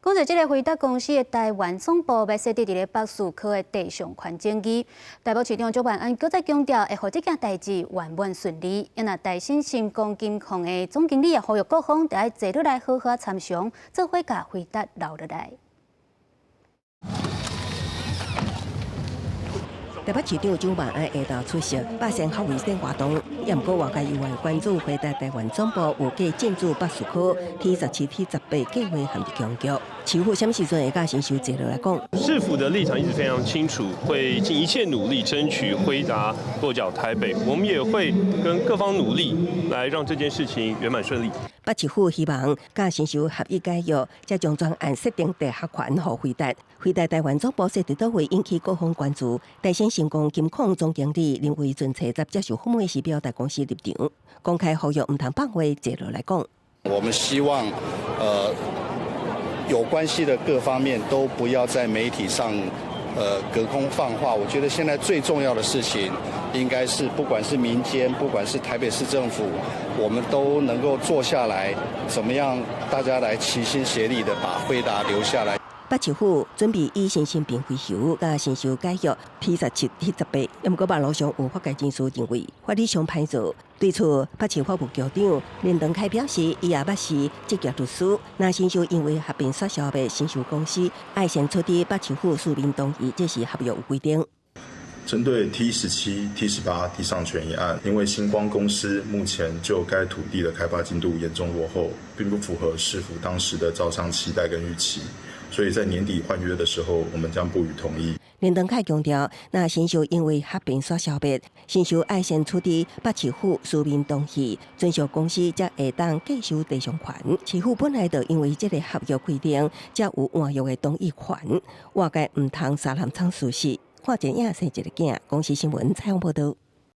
講著這个輝達公司的台灣總部欲設佇佇咧北士科的地上權爭議，台北市長蔣萬安閣再強調，會予這件代誌圓滿順利。若台新新光金礦的總經理也呼籲各方著愛坐落來好好參詳，做伙共輝達留落來。台北市長蔣萬安下晝出席百善孝為先活動，也毋過外界猶原關注輝達台灣總部有計進駐北士科 T17、T18計畫陷入僵局。市府啥物時陣會佮新秀坐落來講？市府的立場一直非常清楚，會盡一切努力爭取輝達落腳台北。我們也會跟各方努力，來讓這件事情圓滿順利。北市府希望佮新秀合意解約，才將專案設定地下權予輝達。輝達台灣總部設佇佗位引起各方關注。台新新光金礦總經理林維俊初十接受訪問時表達公司立場，公開呼籲毋通放話坐落來講。我們希望，有關係的各方面都不要在媒體上，隔空放話。我覺得現在最重要的事情，應該是不管是民間，不管是台北市政府，我們都能夠坐下來，怎麼樣大家來齊心協力的把輝達留下來。北市府準備以身心病為由，佮新秀解約 T17、T18，毋過網路上有法界人士認為法理上歹做。對此，北市法務局長連登凱表示，伊也捌是執業律師。若新秀因為合併煞消滅新秀公司，愛先取得北市府書面同意，這是合約有規定。針對 T17、T18地上權一案，因為新光公司目前就該土地的開發進度嚴重落後，並不符合市府當時的招商期待跟預期，所以在年底換約的時候，我們將不予同意。連登凱強調，若新秀因為合併煞消滅，新秀愛先取得北市府書面同意，准許公司才會當繼續地上權。市府本來就因為這个合約規定，才有換約的同意權，外界毋通沙林倉事實。看電影生一个囝，公視新聞採訪報導。